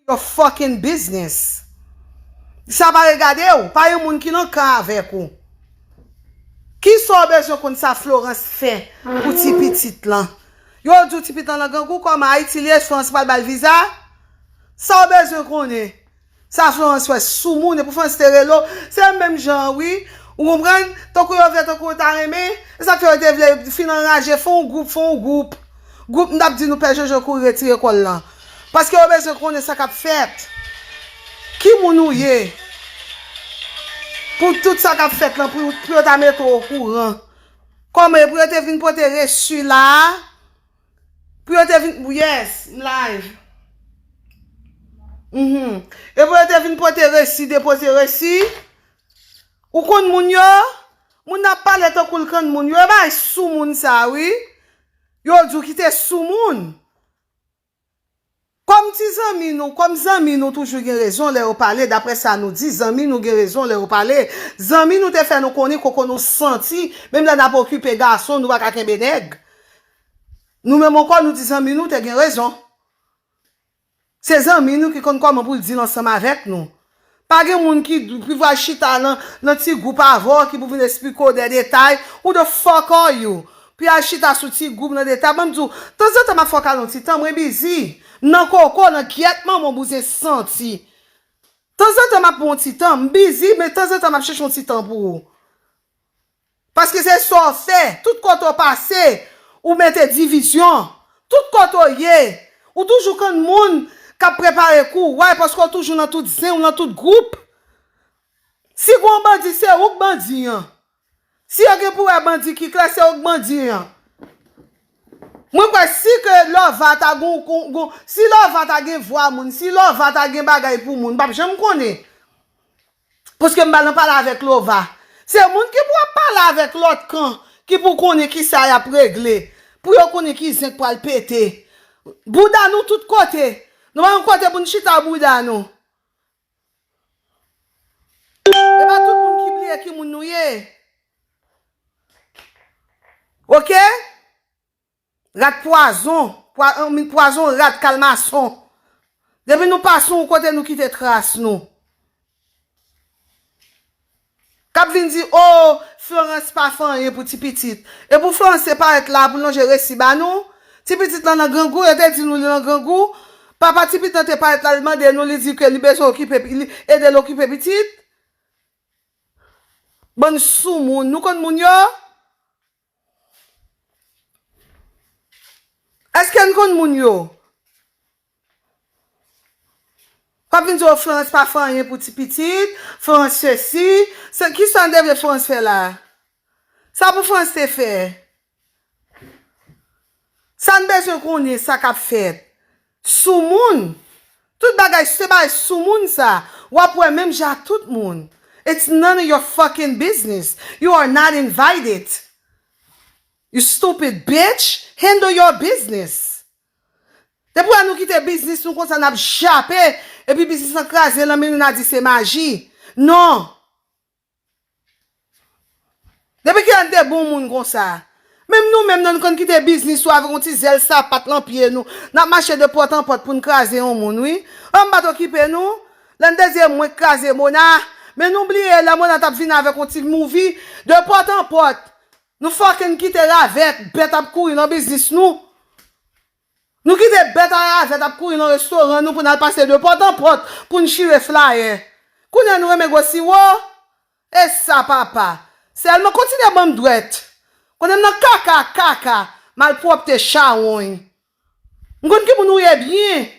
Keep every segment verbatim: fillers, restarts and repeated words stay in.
your fucking business. Sa pa regade w, pa yon moun ki nan kan avèk ou. Kisa w bezwen konn sa Florence fè pou ti pitit lan? Yo di w ti pitit lan nan grangou, kòman Ayiti li ye, Florence pral ba l viza? Sa w bezwen konnen? Sa Florence fè sou moun, epi Florence te rele w. Se menm jan an, wi. Ou konprann? Tankou yo vle, tankou yo ta renmen. E sa k fè yo te vle fin anraje, fè yon gwoup, fè yon gwoup. Gwoup, m t ap di nou pè Jojo kouri retire kò l lan. Paske yo bezwen konnen sa k ap fèt. Ki moun ou ye? Pou tout sa k ap fèt lan, pou, pou yo ta mete w okouran. Kòman e pou yo te vin pote resi la a? Pou yo te vin, yes, m live. Mhm. E pou yo te vin pote resi, depoze resi. Ou konn moun yo? Moun nan ap pale tankou l konn moun yo. E bay sou moun sa, wi. Yo di w ki te sou moun. Kòm ti zanmi nou, kòm zanmi nou toujou gen rezon lè yo pale, daprè sa nou di, zanmi nou gen rezon lè yo pale. Zanmi nou te fè nou konnen koko nou santi, menm lè n ap okipe gason, nou pa ka kenbe nèg. Nou menm ankò, nou di zanmi nou te gen rezon. Se zanmi nou ki konn kòman pou l di l ansanm avèk nou. Pa gen moun ki, ki va chita nan, nan ti gwoup avè w, ki pou vin esplike w de detay. Who the fuck are you? Pou y al chita sou ti gwoup nan detay. Ban m di w, tanzantan m ap fè w kale yon ti tan, mwen bizi. M nan koko, nan gyèt manman w bouzen santi. Tanzantan m ap pran yon ti tan, m bizi, men tanzantan m ap chèche yon ti tan pou ou. Paske se sa w fè. Tout kote w pase, ou mete divizyon. Tout kote w ye, ou toujou konn moun k ap prepare kou. Why? Paske w toujou nan tout zen, ou nan tout gwoup. Si gon bandi, se ou k bandi an. Si yo gen pou wè bandi ki klè, se ou k bandi an. Mwen kwè si ke Lova ta gon, gon, gon, si Lova ta gen vwa moun, si Lova ta gen bagay pou moun, m p ap janm konnen. Paske m pa nan pale avèk Lova. Se moun ki pou ap pale avèk lòt kan, ki pou konnen kisa y ap regle. Pou yo konnen ki zen k pral pete. Bouda nou tout kote. Nou pa yon kote pou n chita bouda nou. E pa tout moun ki bliye ki moun nou ye. Oke? Rat pwazon, pwa-, anmi pwazon, rat kalmason. Depi nou pase yon kote, nou kite tras nou. K ap vin di, "Oh, Florence pa fè anyen pou ti pitit." E pou Florence te parèt la, pou l lonje resi ba nou. Ti pitit lan nan grangou, yo te di nou li nan grangou. Papa ti pitit lan te parèt la, li mande nou, li di ke li bezwen okipe, li ede l okipe pitit. Bann sou moun, nou konn moun yo? Èske n konn moun yo? W ap vin di, "Oh, Florence pa fè anyen pou ti pitit, Florence sesi." Se, kisa n te vle Florence fè la? Sa pou Florence te fè? Sa n bezwen konnen, sa k ap fèt. Sou moun. Tout bagay, se bagay sou moun sa. W ap wè menm jan ak tout moun. It's none of your fucking business. You are not invited. You stupid bitch. Handle your business. Depi wè nou kite biznis nou konsa, n ap jape. Epi biznis lan kraze, lan men nou n a di se maji. Non. Depi kilè n te bon moun konsa? Menm nou menm, nan nou konn kite biznis ou avèk yon ti zèl sapat lan pye nou. N ap mache de pòt an pòt pou n kraze yon moun, wi. An m pa t okipe nou. Lè n te di e mwen k kraze Mona, men nou bliye lè Mona t ap vin avèk yon ti mouvi de pòt an pòt. Nou fucking kite ravèt, bèt ap kouri nan biznis nou. Nou kite bèt a ravèt ap kouri nan restoran nou pou n al pase de pòt an pòt pou n chire flayè. Kounye a nou renmen gwo siwo? E sa papa. Sèlman kontinye ban m dwèt. Konnen m nan kaka, kaka, malpwòpte, chawony. M konn ki moun ou ye byen.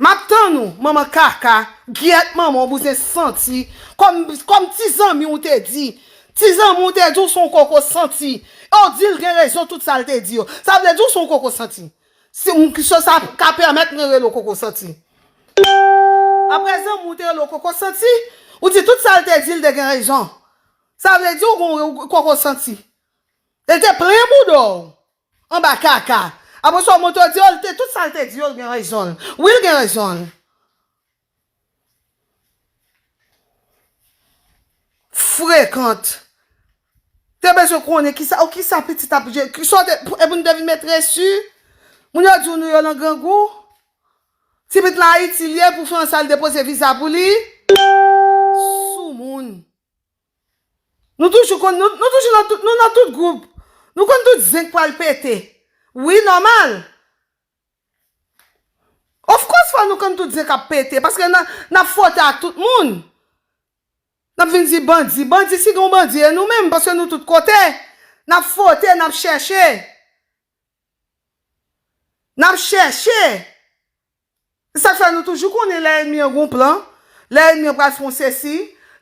M ap tann ou, manman kaka, gyèt manman w bouzen santi, kòm, kòm ti zanmi w te di. Ti zanmi w te di w se yon koko santi. E w di l gen rezon tout sa l te di yo. Sa vle di w se yon koko santi. Si m, sa ka pèmèt mwen rele w koko santi. Apre zanmi w te rele w koko santi, ou di tout sa l te di l te gen rezon. Sa vle di w gon koko santi. E l te plen bouda w. Anba kaka. Apre sa, w monte w di, oh, l te, tout sa l te di yo, l gen rezon l. Wi, l gen rezon l. Frekant. Te bezwen konnen kisa, ou kisa pitit ap je, kisa w te, e pou nou te vin met resi? Moun yo di w nou yo nan grangou? Ti pitit la Ayiti l ye pou Florence al depoze viza pou li? Soumoun. Nou toujou konn, nou, nou toujou nan tout, nou nan tout gwoup. Nou konn tout zen k pral pete. Wi, nòmal. Of course, fò nou konn tout zen k ap pete, paske n a, n ap fwote ak tout moun. N ap vin di bandi. Bandi, si gen yon bandi, e nou menm, paske nou tout kote. N ap fwote, n ap chèche. N ap chèche. Se sa k fè nou toujou konnen lè ènmi an gon plan, lè ènmi an pral fè yon sesi,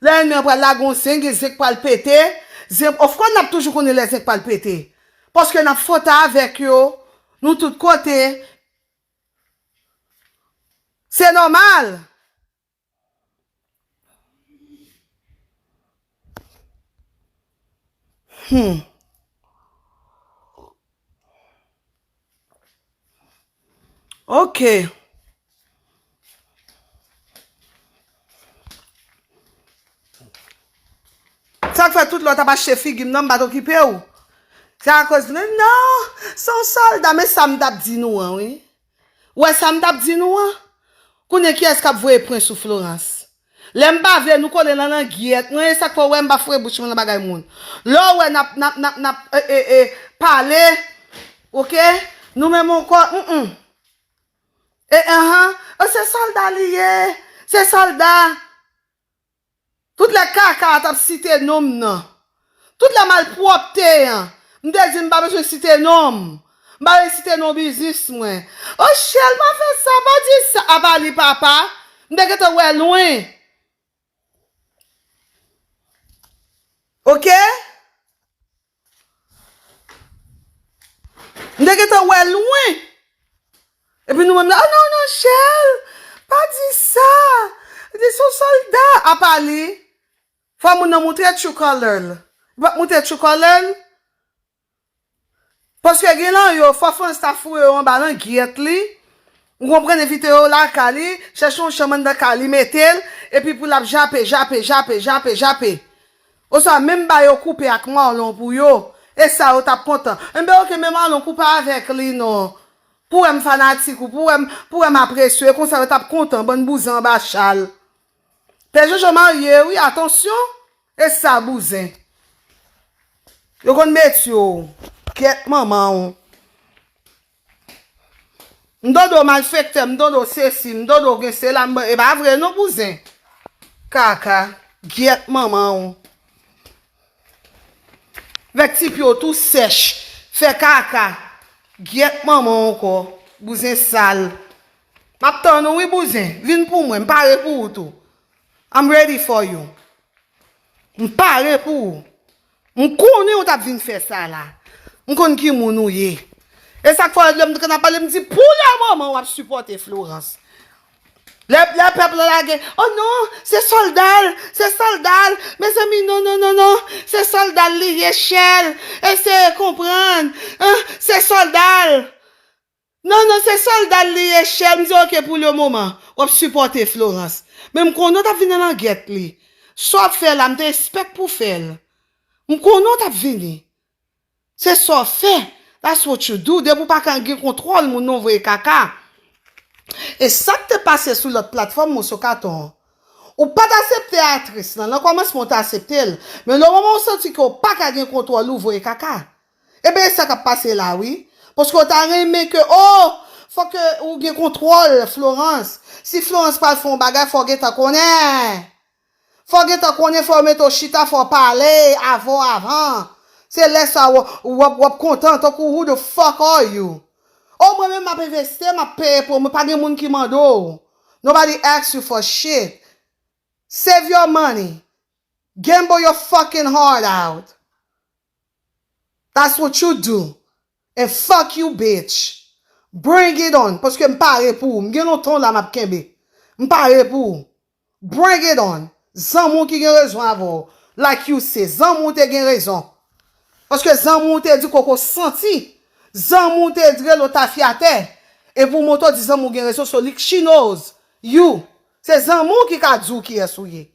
lè ènmi an pral lage yon zen, gen zen k pral pete, zen, of course, n ap toujou konnen lè zen k pral pete. Paske n ap fwote avèk yo, nou tout kote. Se nòmal. Hmm. Ok. Sa k fè tout lè w t ap achte figi m nan, m pa t okipe w. Se akoz, non, se yon sòlda, men sa m t ap di nou an, wi. Ou wè sa m t ap di nou an? Kounye kiyès k ap voye pwen sou Florence? Lè m pa vle nou kole nan langyèt mwen, e sa k fè w wè m pa foure bouch mwen nan bagay moun. Lè w wè n ap, n ap, n ap, n ap, e, e, e, pale, oke? Nou menm ankò, mm, mm. E, anhan, e, se sòlda li ye, se sòlda. Tout lè kaka a t ap site non m nan. Tout lè malpwòpte an. M te di m pa bezwen site non m. M pa bezwen site non biznis mwen. O Chèl, pa fè sa, pa di sa. Apa li papa. M te gentan wè lwen. Oke? M te gentan wè lwen. Epi nou menm la, oh non, non, Chèl, pa di sa. Li se yon sòlda. Apa li, fò moun nan moutre true color l. Li p ap moutre true color l. Paske gen nan yo, fò Frans ta foure yo anba langyèt li. Ou konprann, envite yo lakay li, chèche yon chanm anndan kay li, mete l, epi pou l ap jape, jape, jape, jape, jape. Oswa menm ba yo koupe ak Marlon pou yo. E sa yo t ap kontan. Enben, oke, men Marlon koupe avèk li non. Pou wè m fanatik ou, pou wè m, pou wè m apresye w, e konsa yo t ap kontan, bann bouzen anba chal. Pè Jojo marye, wi, atansyon. E sa, bouzen. Yo konn metye w. Gyèt manman w. M dodo malfektè, m dodo sesi, m dodo gen sela, m, e pa vre non, bouzen. Kaka, gyèt manman w. Vèk ti pye w tou sèch, fè kaka. Gyèt manman w ankò, bouzen sal. M ap tann ou wi, bouzen. Vin pou mwen, m pare pou ou tou. I'm ready for you. M pare pou ou. M konnen ou t ap vin fè sa la. M konn ki moun ou ye. E sa k fè lè m t konn ap pale, m di, pou le moman w ap sipòte Florence. Lè, lè pèp la lage, oh non, se sòlda l, se sòlda l. Mezanmi, non, non, non, non, se sòlda l li ye, Chèl. Eseye konprann, hein, se sòlda l. Non, non, se sòlda l li ye, Chèl. M di, oke, pou le moman, w ap sipòte Florence. Men m konnen w t ap vin nan langyèt li. Sa w ap fè la, m te espèk pou w fè l. M konnen w t ap vini. Se sa w fè. That's what you do. Depi w pa ka gen kontwòl moun non, voye kaka. E sa k te pase sou lòt platfòm Moso Katon an. Ou pa t aksepte aktris lan. Nan kòmansman, ou te aksepte l. Men le moman ou santi ke w pa ka gen kontwòl, ou voye kaka. Ebyen, e sa k ap pase la, wi. Paske w ta renmen ke, oh, fòk ke ou gen kontwòl, Florence. Si Florence pral fè yon bagay, fò w gentan konnen. Fò w gentan konnen, fò yo mete w chita, fò w pale avè w avan. Se lè sa w, w ap, w ap kontan, tankou who the fuck are you? Oh, mwen menm m ap envesti, m ap peye pou mwen, pa gen moun ki mande w. Nobody ask you for shit. Save your money. Gamble your fucking heart out. That's what you do. And fuck you, bitch. Bring it on. Paske m pare pou ou. M gen lontan la m ap kenbe. M pare pou ou. Bring it on. Zanmi w ki gen rezon avè w. Like you say, zanmi w te gen rezon. Paske zanmi w te di koko santi. Zanmi w te di rele w tafyatè. E pou montre w di zanmi w gen rezon, so li, she knows you. Se zanmi w ki ka di w kiyès ou ye.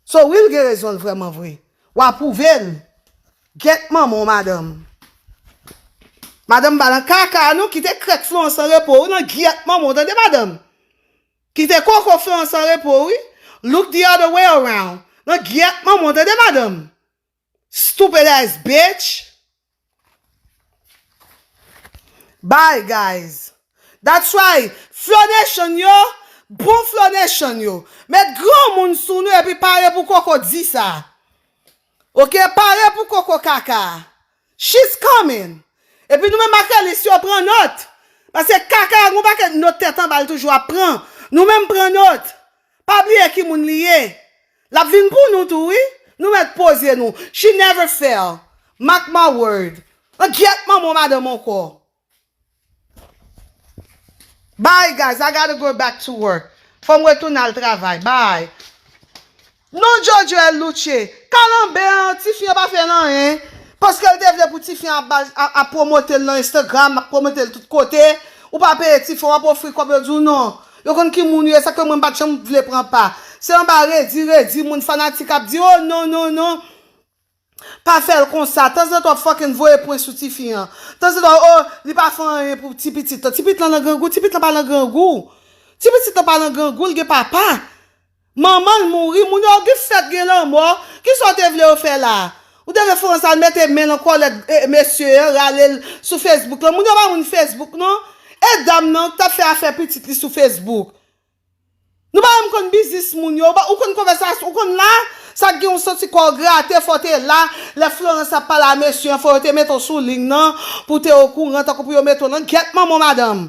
So, wi, l gen rezon l vrèman vre. W apwouve l. Gyèt manman w, madanm. Madanm, pa nan kaka, non, kite krèk Florence an repo, ou nan gyèt manman w, tande, madanm? Kite koko Florence an repo, wi. Look the other way around. Nan gyèt manman w, tande, madanm. Stupid ass bitch. Bye, guys. That's right. Flow Nation yo, bon Flow Nation yo. Met granmoun sou nou epi pare pou koko di sa. Ok, pare pou koko kaka. She's coming. Epi nou menm ak Alice yo pran nòt. Paske kaka a gon pakèt nòt tèt anba l toujou ap pran. Nou menm pran nòt. Pa bliye ki moun li ye. L ap vin pou nou tou, wi. Nou mèt poze nou. She never fail. Mark my word. An gyèt manman w madanm ankò. Bye, guys. I gotta go back to work. Fò m retounen al travay. Bye. Non, Jojo El Luche. Kalanbè an, tifi an pa fè l anyen. Paske l te vle pou tifi an ap, ap, ap pwomote l nan Instagram, ap pwomote l tout kote. Ou pa peye tifi an, w ap ofri kòb, yo di w non. Yo konn ki moun yo ye, sa k fè mwen m pa t janm vle pran pa. Se anba redi, redi, moun fanatik ap di, oh, non, non, non. Pa fè l konsa. Tanzantan w ap fucking voye pwen sou tifi an. Tanzantan, oh, li pa fè anyen pou ti pitit lan. Ti pitit lan nan grangou, ti pitit lan pa nan grangou. Ti pitit lan pa nan grangou, l gen papa. Manman l mouri, moun yo gen fèt, gen lanmò. Kisa w te vle yo fè la? Ou te vle Florence al mete men l nan kòlèt, eh, mesye an, rale l sou Facebook lan. Moun yo pa moun Facebook, non. E dam nan k t ap fè afè pitit li sou Facebook. Nou pa menm konn biznis moun yo. Ou pa, ou konn konvèsasyon, ou konn la, sa k gen yon santi kò w grate, fò w te la. Lè Florence ap pale a mesye an, fò yo te mete w sou liy nan, pou w te okouran, tankou pou yo mete w nan gyèt manman w madanm.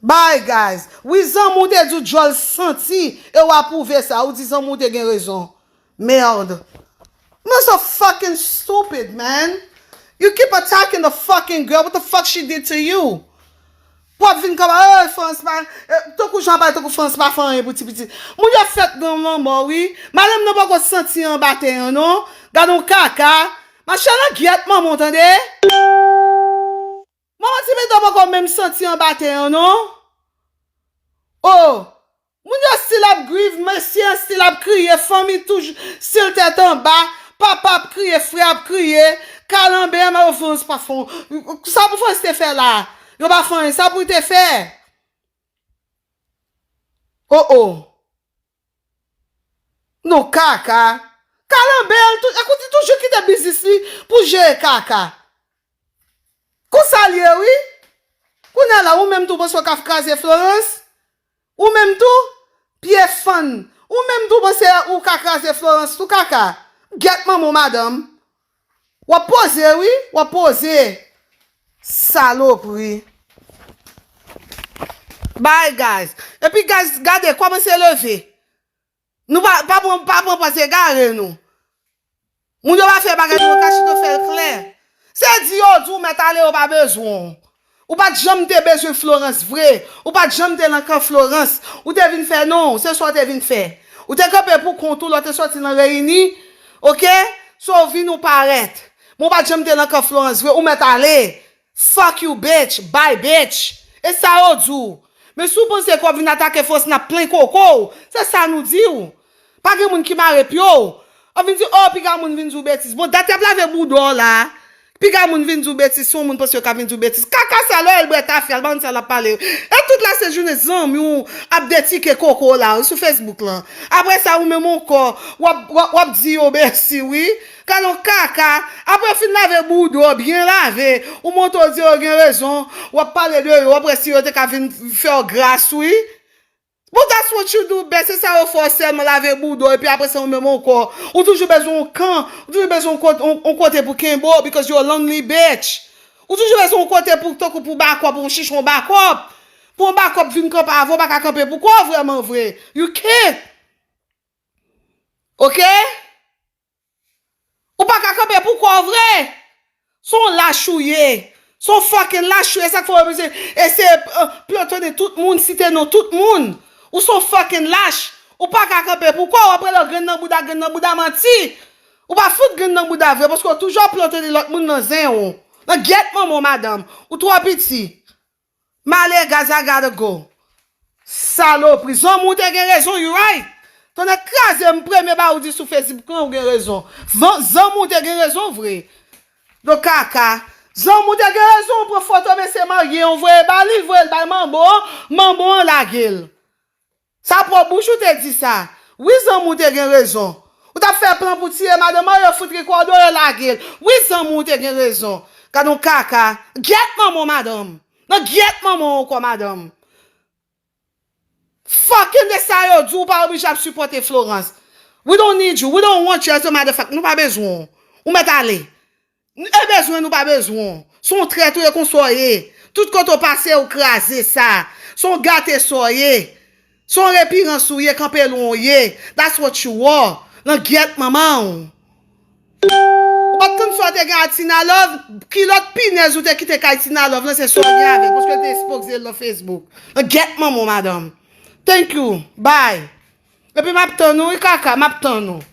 Bye, guys. Wi, zanmi w te di w djòl santi, e w apwouve sa. Ou di zanmi w te gen rezon. Merde. Man, so fucking stupid, man. You keep attacking the fucking girl. What the fuck she did to you? Pou ap vin kòman, oh, Florence pa, eh, tankou jan pa, tankou Florence pa fè anyen pou ti pitit. Moun yo fèt gen lanmò, wi. Madanm nan poko santi anba tè an, non. Gad on kaka. Machann an gyèt manman w, tande? Manman ti pitit poko menm santi anba tè an, non. Oh, moun yo still ap grieve, mesye an still ap kriye, fanmi toujou still tèt anba, papa ap kriye, frè ap kriye, kalanbè, men Florence pa fè. Sa pou Florence te fè la? Yo pa fè anyen, sa pou te fè? Oh, oh. Non, kaka. Kalanbè, l tou, akoute, toujou kite biznis li pou jere kaka. Konsa l ye, wi. Kounye a la, ou menm tou panse w ka kraze Florence? Ou menm tou? Pye fann. Ou menm tou panse ou ka kraze Florence tou, kaka? Gyèt manman w, madanm. W ap poze, wi. W ap poze. Salopri. Bye, guys. Epi, guys, gade, kòmanse leve. Nou pa, pa pran, pa pran pòz egare nou. Moun yo pa fè bagay pou yo ka chita fè l klè. Se di yo di w mèt ale, yo pa bezwen w. Ou pa t janm te bezwen Florence vre. Ou pa t janm te nan kan Florence. Ou te vin fè non, se sa w te vin fè. Ou te kanpe pou kont ou lè w te sòti nan reyini. Oke? So w vin ou parèt. Men w pa t janm te nan kan Florence vre. Ou mèt ale. Fuck you, bitch. Bye, bitch. E sa yo di w. Men si w panse ke w ap vin atake Florence, n ap plen koko w. Se sa nou di w. Pa gen moun ki mare pye w. W ap vin di, oh, piga moun vin di w betiz. Bon, dat y ap lave bouda w la. Piga moun vin di w betiz, si yon moun panse yo ka vin di w betiz. Kaka sa, lè w wè l bwè tafya, l pa konn sa l ap pale. E tout la se jounen zanmi w ap detike koko w la, sou Facebook lan. Apre sa, ou menm ankò, w ap, w ap, w ap di yo mèsi, wi. Gad on kaka. Apre w fin lave bouda w byen lave, ou montre w di yo gen rezon. W ap pale de yo, w ap wè si yo te ka vin fè w gras, wi. But that's what you do best. Se sa yo fè w sèlman, lave bouda w, epi apre sa, ou menm ankò. Ou toujou bezwen yon kan, ou toujou bezwen yon kote, yon, yon kote pou kenbe w, because you a lonely bitch. Ou toujou bezwen yon kote pou, tankou pou bakòp, yon chichon bakòp. Pou yon bakòp vin kanpe avè w, ou pa ka kanpe pou kò w vrèman vre. You can't. Oke? Ou pa ka kanpe pou kò w vre. Se yon lach ou ye. Se yon fucking lach ou ye. Sa k fè w bezwen eseye, eh, plantone tout moun, site non tout moun. Ou se yon fucking lach. Ou pa ka kanpe pou kò w, w ap rele grenn nan bouda, grenn nan bouda, manti. Ou pa fout grenn nan bouda vre, paske w toujou ap plantone lòt moun nan zen w. Nan gyèt manman w, madanm. Ou twò piti. Male, guys, I gotta go. Salopri. Zanmi w te gen rezon, you right. Tonnè kraze m, premye ba ou di sou Facebook lan, ou gen rezon. Van-, zanmi w te gen rezon vre. Don kaka. Zanmi w te gen rezon, ou pran foto mesye marye an, ou voye ba li, l voye l bay manbo an, manbo an lage l. Sa pwòp bouch ou te di sa. Wi, zanmi w te gen rezon. Ou t ap fè plan pou tiye madanm an, yo fout rekòde w, yo lage l. Wi, zanmi w te gen rezon. Gad yon kaka. Gyèt manman w, madanm. Nan gyèt manman w ankò, madanm. Fucking de sa yo di, ou pa oblije ap sipòte Florence. We don't need you. We don't want you as a motherfucker. Nou pa bezwen w. Ou mèt ale. E bezwen nou pa bezwen w. Se yon trèt ou ye, konsa w ye. Tout kote w pase, ou kraze sa. Se yon gate sa w ye. Se yon repirans ou ye, kanpe lwen w ye. That's what you are. Nan gyèt manman w. Ou pa t konn sa w te gen a Tina Love? Kilòt pinèz ou te kite kay Tina Love lan, se sa w gen avè l, paske l te ekspoze l nan Facebook. Nan gyèt manman w, madanm. Thank you. Bye. Epi m ap tann ou, wi kaka, m ap tann ou.